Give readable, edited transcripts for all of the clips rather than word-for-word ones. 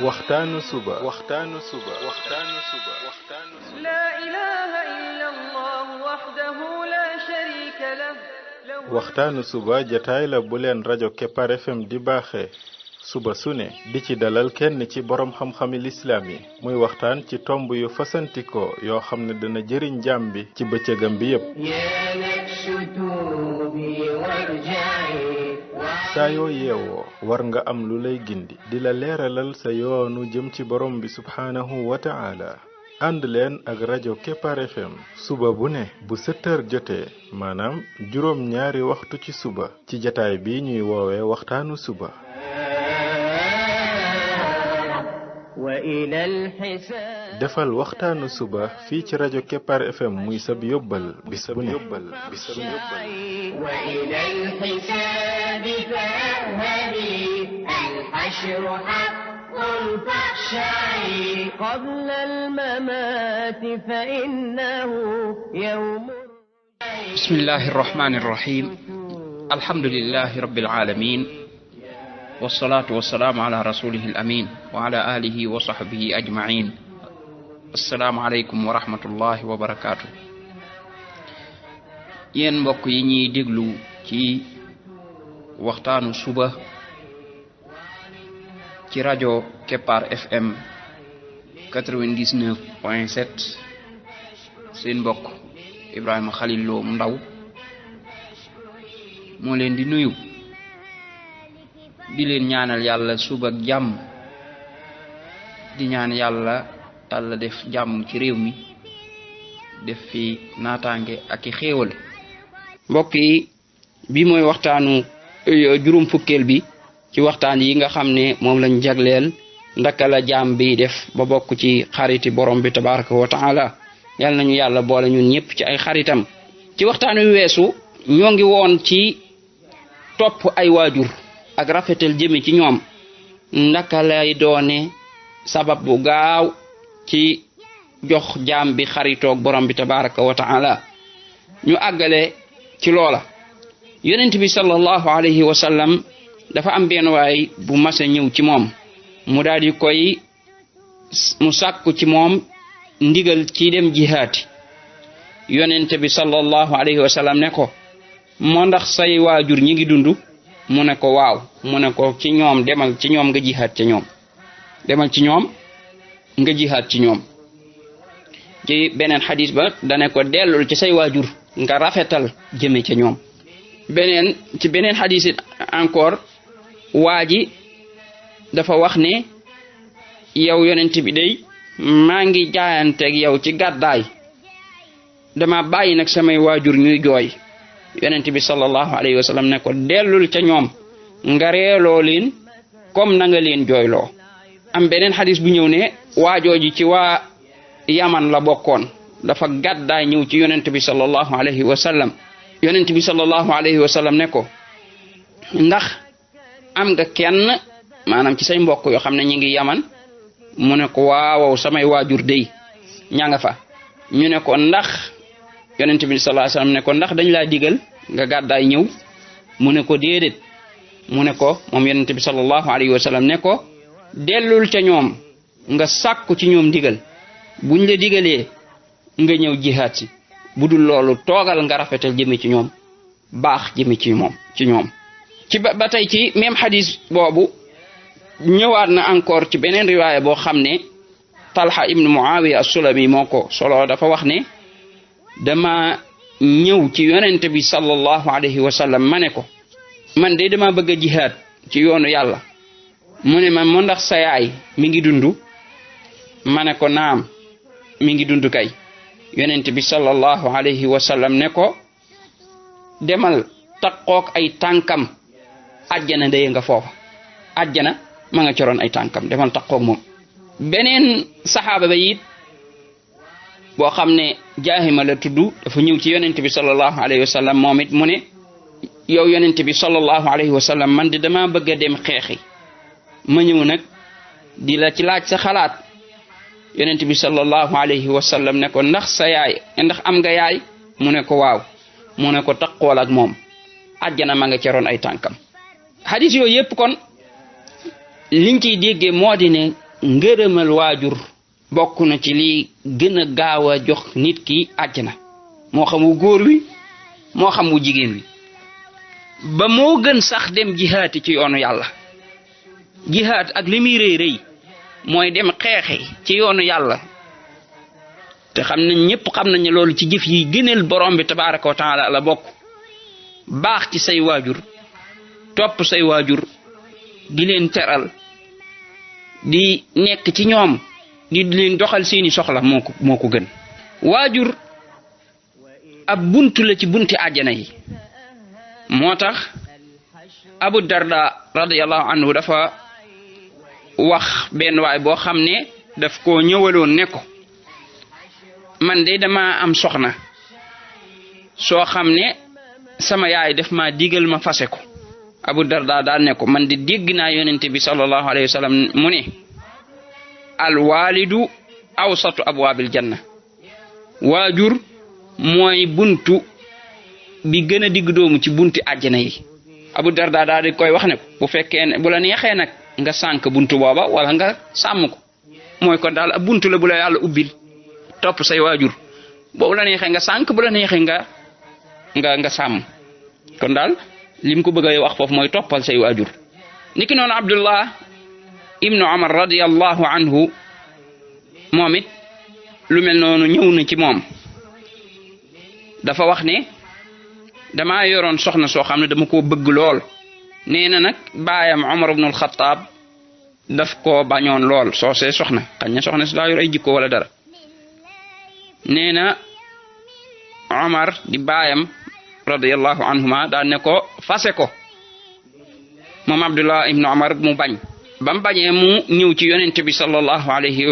waxtaanu suba لا إله إلا الله وحده لا شريك له waxtaanu suba jataay la bu leen rajo Kepar FM di baaxee suba su ne di ci dalal kenn ci borom xam-xami lislaam yi muy waxtaan ci tomb yu fasantikoo yoo xam ne dana jëriñ jaam bi ci bëccëgam bi yépp saa yoo yeewoo war nga am lu lay gindi di la leeralal sa yoonu jëm ci borom bi subhaanahu wa ta'ala ànd leen ak rajo Kepar FM suba bu ne bu 7h jotee maanaam juróom ñaari waxtu ci suba ci jataay bi ñuy woowee waxtaanu suba defal waxtaanu suba fii ci rajo Kepar FM muy sab yóbbal bis bu ne قبل الممات فإنه يوم بسم الله الرحمن الرحيم الحمد لله رب العالمين والصلاة والسلام على رسوله الأمين وعلى آله وصحبه أجمعين السلام عليكم ورحمة الله وبركاته yéen mbokk yi ñuy déglu ci waxtaanu suba ci rajo Kepar FM 99.7 seen mbokk Ibrahima Khalil Lo mu ndaw moo leen di nuyu di leen ñaanal yàlla suba ak jàmm di ñaan yàlla def jàmm ci réew mi def fi naataange ak i xéewal mbokk yi bi mooy waxtaanu juróom fukkeel bi ci waxtaan yi nga xam ne moom lañ jagleel ndaka la jaam bi def ba bokk ci xariti borom bi tabaraka wa taala yal nañu yàlla boole ñun ñëpp ci ay xaritam ci waxtaan wi weesu ñoo ngi woon ci topp ay waajur ak rafetal jëme ci ñoom ndaka lay doone sabab bu gaaw ci jox jaam bi xaritoog borom bi tabaraka wa taala ñu àggale ci loola yonent bi sallallahu alayhi wa sallam dafa am benn waay bu masa ñëw ci moom mu daal di koy mu sàkku ci moom ndigal ci dem jihaati yonent bi sallallahu alayhi wa sallam ne ko moo ndax say waajur ñi ngi dund mu ne ko waaw mu ne ko ci ñoom demal ci ñoom nga jihaat ci ñoom demal ci ñoom nga jihaat ci ñoom ci beneen xadis ba dane ko dellul ci say waajur nga rafetal jëme ca ñoom ci beneen xadis encore waa ji dafa wax ne yow yonent bi day maa ngi jaayanteeg yow ci gàddaay dama bàyyi nag samay waajur ñuy jooy yonent bi sallallahu alayhi wa sallam ne ko dellul ca ñoom nga reeloo leen comme na nga leen jooyloo am beneen xadis bu ñëw ne waajooji ci waa yaman la bokkoon dafa gàddaay ñëw ci yonent bi sallallahu alayhi wa sallam yonent bi sallallahu alayhi wa sallam ne ko ndax am nga kenn maanaam ci say mbokk yoo xam ne ñi ngi yaman mu ne ko waaw samay waajur dey ña nga fa ñu ne ko ndax yonent bi sallallahu alayhi wa sallam ne ko ndax dañ laa digal nga gàddaay ñëw mu ne ko déedéet mu ne ko moom yonent bi sallallahu alayhi wa sallam ne ko dellul ca ñoom nga sàkku ci ñoom digal buñ la digalee nga ñëw jihaat si bu dul loolu toogal nga rafetal jëme ci ñoom baax jëme ci ñoom ci ba tey ci même xadis boobu ñëwaat na encore ci beneen riwaaya boo xam ne Talha ibn Muawiya as-Sulami moo ko solo dafa wax ne dama ñëw ci yonente bi sallallahu alayhi wa sallam ma ne ko man de dama bëgg a jihaad ci yoonu yàlla mu ne ma moo ndax sa yaay mi ngi dund ma ne ko naam mi ngi dund kay yonente bi sallallahu alayhi wa sallam ne ko demal taqook ay tànkam ajjana day nga foofa ajjana ma nga coroon ay tànkam demal taqook moom beneen saxaaba ba it boo xam ne jaahima la tudd dafa ñëw ci yonent bi sallallahu alayhi wa sallam moom it mu ne yow yonent bi sallallahu alayhi wa sallam man de dama bëgg a dem xeexi ma ñëw nag di la ci laaj sa xalaat yonent bi sallallahu alayhi wa sallam ne ko ndax sa yaay ndax am nga yaay mu ne ko waaw mu ne ko taqool ak moom àjjana ma nga ca roon ay tànkam hadis yooyu yëpp kon liñ ciy déggee moo di ne ngërëmal waajur bokk na ci li gën a gaaw a jox nit ki àjjana moo xam wu góor wi moo xam wu jigéen wi ba moo gën sax dem jihaati ci yoonu yàlla jihaat ak li muy rëy rëy mooy dem xeexe ci yoonu yàlla te xam nañ ñëpp xam nañ ne loolu ci jëf yi gënal borom bi tabaaraka wa taala la bokk baax ci say waajur topp say waajur di leen teral di nekk ci ñoom di leen doxal seeni soxla moo ko gën waajur ab buntu la ci bunti àjjana yi moo tax Abu Darda radiyallahu anhu dafa wax benn waay boo xam ne daf koo ñëwaloon ne ko man de dama am soxna soo xam ne sama yaay def ma digal ma fase ko Abu Darda daal ne ko man di dégg naa yonente bi sallallahu alayhi wa sallam mu ne al walidu awsatu abwaabil janna waajur mooy buntu bi gën a digg doomu ci bunti àjjana yi Abu Darda daal di koy wax ne ko bu fekkee ne bu la neexee nag nga sànk buntu booba wala nga sàmm ko mooy kon daal ab buntu la bu la yàlla ubbil topp say waajur boobu la neexee nga sànk bu la neexee nga sàmm kon daal lim ko bëgg a wax foofu mooy toppal say waajur niki noonu Abdullah ibnu Umar radiyallahu anhu moom it lu mel noonu ñëw na ci moom dafa wax ne damaa yoroon soxna soo xam ne dama koo bëgg lool nee na nag baayam Umar ibn al-Khattab daf koo bañoon lool soo see soxna xañ na soxna si daa yor ay jikko wala dara nee na Umar di baayam radiyallahu anhuma daan ne ko fase ko moom Abdullah ibn Umar mu bañ bam bañee mu ñëw ci yonent bi sallallahu alayhi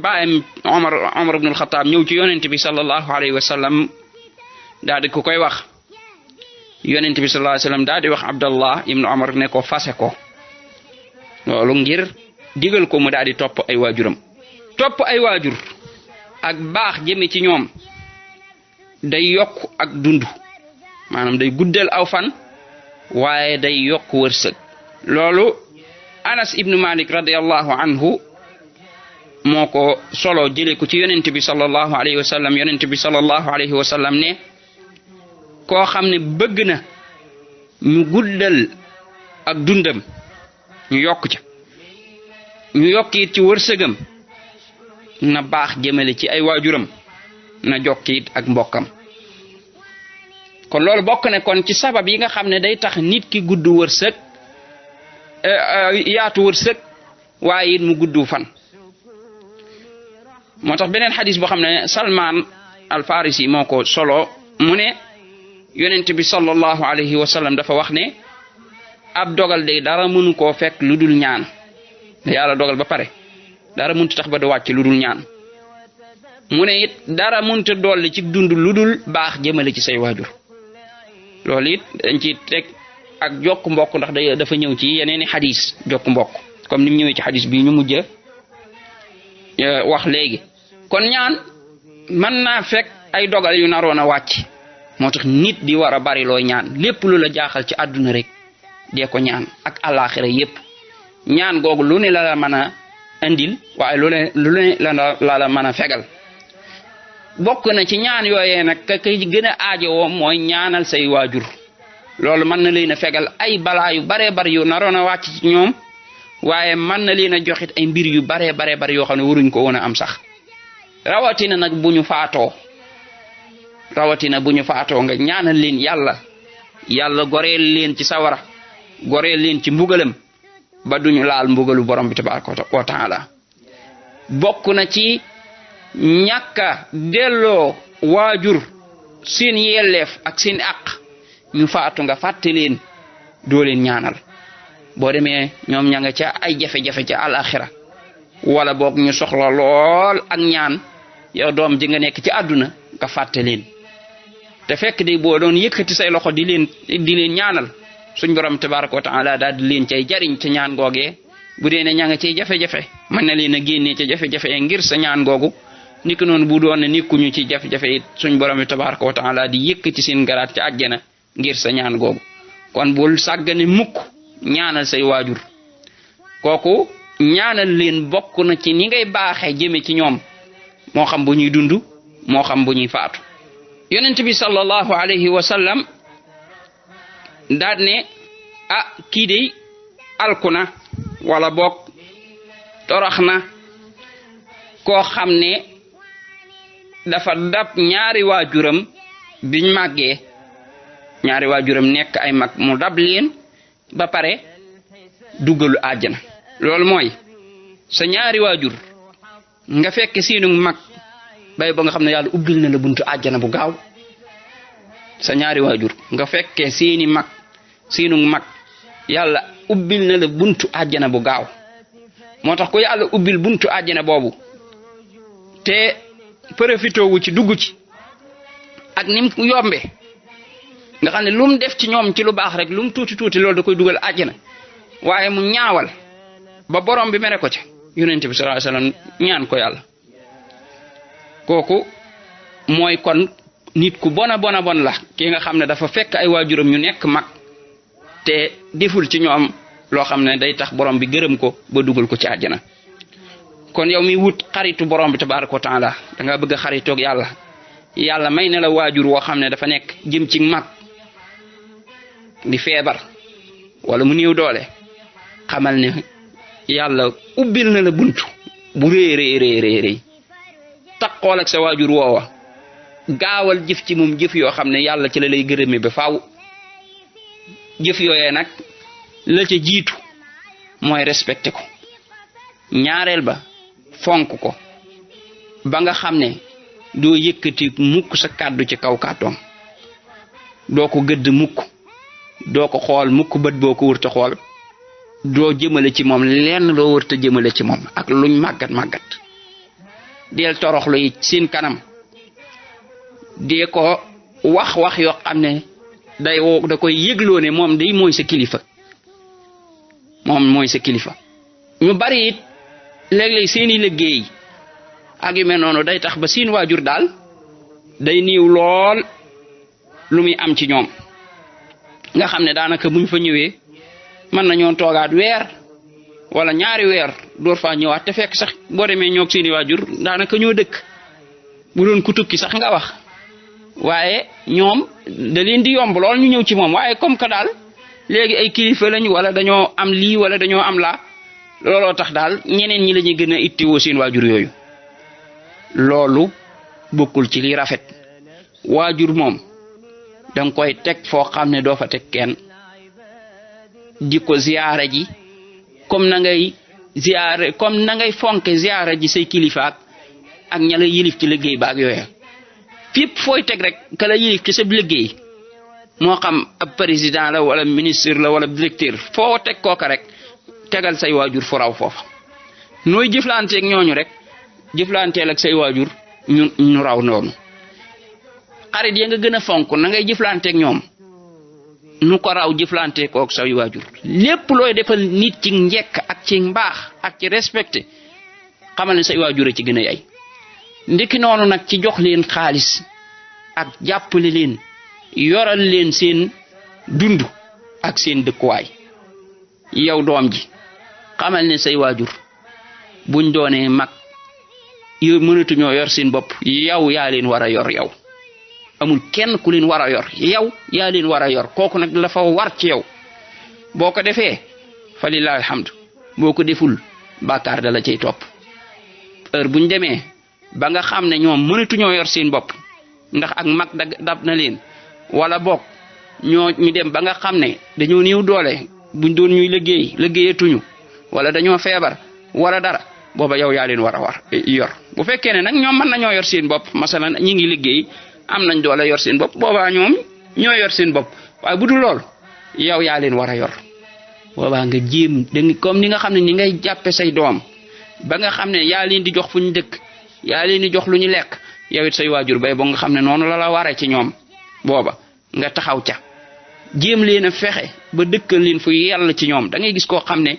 baayam Umar ibn al-Khattab ñëw ci yonent bi sallallahu alayhi wa sallam daal di ko koy wax yonent bi sallallahu alayhi wa sallam daal di wax Abdullah ibn Umar ne ko fase ko loolu ngir digal ko mu daal di topp ay waajuram topp ay waajur ak baax jëme ci ñoom day yokk ak dund maanaam day guddal aw fan waaye day yokk wërsëg loolu Anas ibnu Malik radiyallahu anhu moo ko solo jële ko ci yonent bi sallallahu alayhi wa sallam yonent bi sallallahu alayhi wa sallam ne koo xam ne bëgg na ñu guddal ak dundam ñu yokk ca ñu yokk it ci wërsëgam na baax jëmale ci ay waajuram na jokk it ak mbokkam kon loolu bokk ne kon ci sabab yi nga xam ne day tax nit ki gudd wërsëg yaatu wërsëg waaye it mu gudd fan moo tax beneen xadis boo xam ne Salman al Farisi moo ko solo mu ne yonent bi sallallahu alayhi wa sallam dafa wax ne ab dogal day dara mënu koo fekk lu dul ñaan da yàlla dogal ba pare dara mënut tax ba du wàcc lu dul ñaan mu ne it dara mënut dolli ci dund lu dul baax jëmale ci say waajur loolu it dañ ci teg ak jokk mbokk ndax dafa ñëw ci yeneeni xadis jokk mbokk comme ni mu ñëwee ci xadis bi ñu mujj wax léegi kon ñaan mën naa fekk ay dogal yu naroon a wàcc moo tax nit di war a bari looy ñaan lépp lu la jaaxal ci àdduna rek dee ko ñaan ak àllaaxira yépp ñaan googu lu ne la mën a indil waaye lu ne la mën a fegal bokk na ci ñaan yooyee nag ka gën a aajowoo mooy ñaanal say waajur loolu mën na leen a fegal ay balaa yu baree bari yu naroon a wàcc ci ñoom waaye mën na leen a joxit ay mbir yu baree bari yoo xam ne waruñ ko woon a am sax rawatina nag bu ñu faatoo nga ñaanal leen yàlla goreel leen ci sawara goreel leen ci mbugalam ba duñu laal mbugalu borom bi tabaraka wa taala bokk na ci ñàkka delloo waajur seen yelleef ak seen àq ñu faatu nga fàtte leen doo leen ñaanal boo demee ñoom ña nga ca ay jafe-jafe ca alaxira wala boog ñu soxla lool ak ñaan yow doom ji nga nekk ci àdduna nga fàtte leen te fekk de boo doon yëkkati say loxo di leen ñaanal suñ borom tabaraka wa taala daal di leen cay jariñ ca ñaan googee bu dee ne ña nga cay jafe-jafe mën na leen a génnee ca jafe-jafe ngir sa ñaan googu niki noonu bu doon ne nikkuñu ci jafe-jafe it suñ borom tabaraka wa taala di yëkkati seen garaat ca àjjana ngir sa ñaan googu kon bul sàggane mukk ñaanal say waajur kooku ñaanal leen bokk na ci ni ngay baaxee jëme ci ñoom moo xam bu ñuy dund moo xam bu ñuy faatu. yonent bi sallallahu alayhi wa sallam daal ne kii de alku na wala boog torox na koo xam ne dafa dab ñaari waajuram biñ màggee ñaari waajuram nekk ay mag mu dab leen ba pare duggalu àjjana. loolu mooy sa ñaari waajur nga fekk seenu mag bay ba nga xam ne yàlla ubbil na la buntu àjjana bu gaaw. sa ñaari waajur nga fekkee seeni mag seenu mag yàlla ubbil na la buntu àjjana bu gaaw. moo tax ko yàlla ubbil buntu àjjana boobu te profité wu ci dugg ci ak nim yombe nga xam ne lu mu def ci ñoom ci lu baax rek lu mu tuuti tuuti loolu da koy dugal àjjana waaye mu ñaawal ba borom bi mere ko ca yonent bi sallallahu alayhi wasallam ñaan ko yàlla. kooku mooy kon nit ku bona la ki nga xam ne dafa fekk ay waajuram ñu nekk mag te deful ci ñoom loo xam ne day tax borom bi gërëm ko ba dugal ko ci àjjana. kon yow mi wut xaritu borom bi tabaaraka wa taala da nga bëgg a xaritoog yàlla may na la waajur woo xam ne dafa nekk jëm ci mag di feebar wala mu néew doole xamal ne yàlla ubbil na la buntu bu rëy taqool ak sa waajur woowa gaawal jëf ci moom jëf yoo xam ne yàlla ci la lay gërëme ba faaw. jëf yooyee nag la ca jiitu mooy respecté ko ñaareel ba fonk ko ba nga xam ne doo yëkkati mukk sa kàddu ci kaw kàddoom doo ko gëdd mukk doo ko xool mukk bët boo ko wërta xool doo jëmale ci moom lenn loo wërta jëmale ci moom ak luñ màggat del toroxlu yi seen kanam dee ko wax yoo xam ne da koy yëgloo ne moom day mooy sa kilifa ñu bari it léeg-léeg seeni liggéey ak yu mel noonu day tax ba seen waajur daal day niiw lool lu muy am ci ñoom nga xam ne daanaka buñ fa ñëwee mën nañoo toogaat weer wala ñaari weer door faa ñëwaat te fekk sax boo demee ñoog seeni waajur daanaka ñoo dëkk bu doon ku tukki sax nga wax waaye ñoom da leen di yomb lool ñu ñëw ci moom waaye comme que daal léegi ay kilifa lañ wala dañoo am lii wala dañoo am laa looloo tax daal ñeneen ñi la ñuy gën a ittiwoo seen waajur yooyu. loolu bokkul ci li rafet waajur moom danga koy teg foo xam ne doo fa teg kenn di ko ziyaara ji comme na ngay fonke ziyaara ji say kilifaak ak ña la yilif ci liggéey baak yooya fépp fooy teg rek ka la yilif ci sa liggéey moo xam ab président la wala ministre la wala directeur foo teg kooka rek tegal say waajur fu raw foofa nooy jëflanteeg ñooñu rek jëflanteel ak say waajur ñu raw noonu xarit ya nga gën a fonk na ngay jëflanteeg ñoom nu ko raw jëflanteeg kook say waajur lépp looy defal nit ci njekk ak ci mbaax ak ci respecté xamal ne say waajur a ci gën a yay ndiki noonu nag ci jox leen xaalis ak jàppale leen yoral leen seen dund ak seen dëkkuwaay yow doom ji xamal ne say waajur buñ doonee mag yow mënatuñoo yor seen bopp yow yaa leen war a yor yow amul kenn ku leen war a yor yow yaa leen war a yor kooku nag dafa war ci yow boo ko defee fa lillahi alhamdu boo ko deful bàkkaar da la cay topp heure buñ demee ba nga xam ne ñoom mënatuñoo yor seen bopp ndax ak mag dab na leen wala boog ñu dem ba nga xam ne dañoo néew doole buñ doon ñuy liggéeyatuñu wala dañoo feebar wala dara booba yow yaa leen war a yor bu fekkee ne nag ñoom mën nañoo yor seen bopp masalan ñi ngi liggéey am nañ doole yor seen bopp boobaa ñoom ñoo yor seen bopp waaye bu dul lool yow yaa leen war a yor boobaa nga jéem comme ni nga xam ne ni ngay jàppe say doom ba nga xam ne yaa leen di jox fu ñu dëkk yaa leen di jox lu ñu lekk yow it say waajur bay ba nga xam ne noonu la waree ci ñoom booba nga taxaw ca jéem leen a fexe ba dëkkal leen fu yàlla ci ñoom da ngay gis koo xam ne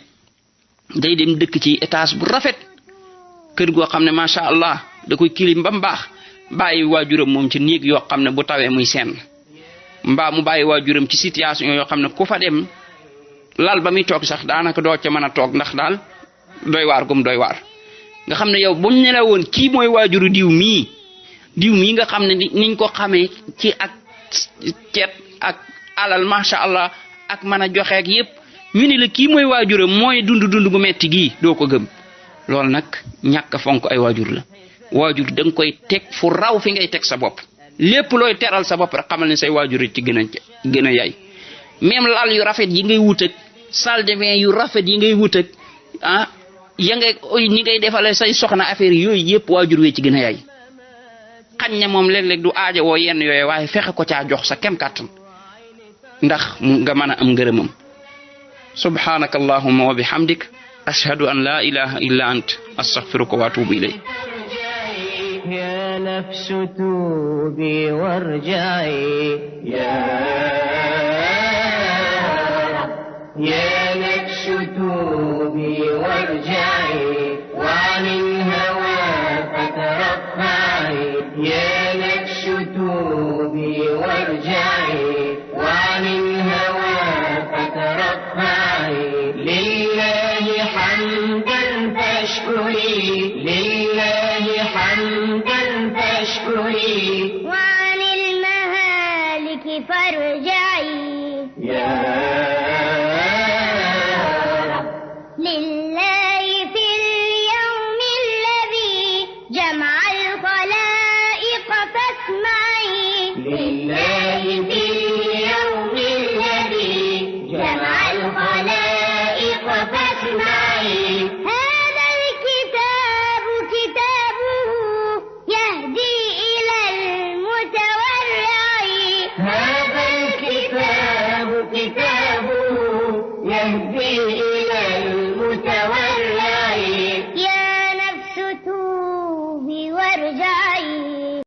day dem dëkk ci étage bu rafet kër goo xam ne macha allah da koy kilim ba mu baax bàyyi waajuram moom ci néeg yoo xam ne bu tawee muy senn mbaa mu bàyyi waajuram ci situation yoo xam ne ku fa dem lal ba muy toog sax daanaka doo ca mën a toog ndax daal doy waar gum doy waar nga xam ne yow buñ ne la woon kii mooy waajuru diw mii nga xam ne niñ ko xamee ci ak ceet ak alal macha allah ak mën a joxe ak yépp ñu ne la kii mooy waajuram mooy dund gu metti gii doo ko gëm loolu nag ñàkk a fonk ay waajur la waajur da nga koy teg fu raw fi ngay teg sa bopp lépp looy teral sa bopp rek xamal ne say waajur ci gën a yaay même lal yu rafet yi ngay wut ak salle de bain yu rafet yi ngay wut ak ni ngay defale say soxna affaire yooyu yëpp waajur wee ci gën a yaay xañ na moom léeg-léeg du aaja woo yenn yooyu waaye fexe ko caa jox sa kem kàttan ndax nga mën a am ngërëmam subhanaka allahumma wa bihamdik ashhadu an la ilaha illa ant astaghfiruka wa atubu ilayk يا نفس توبي وارجعي يا نفس توبي وارجعي وعن الهوى فترفعي يا نفس توبي وارجعي وعن الهوى فترفعي لله حمدا فاشكري لله حمدا فاشكري وعن المهالك فارجعي لله في اليوم الذي جمع الخلائق فاسمعي لله في اليوم الذي جمع الخلائق فاسمعي هذا الكتاب كتابه يهدي إلى المتورع هذا الكتاب كتابه يهدي إلى المتورع يا نفس توبي وارجعي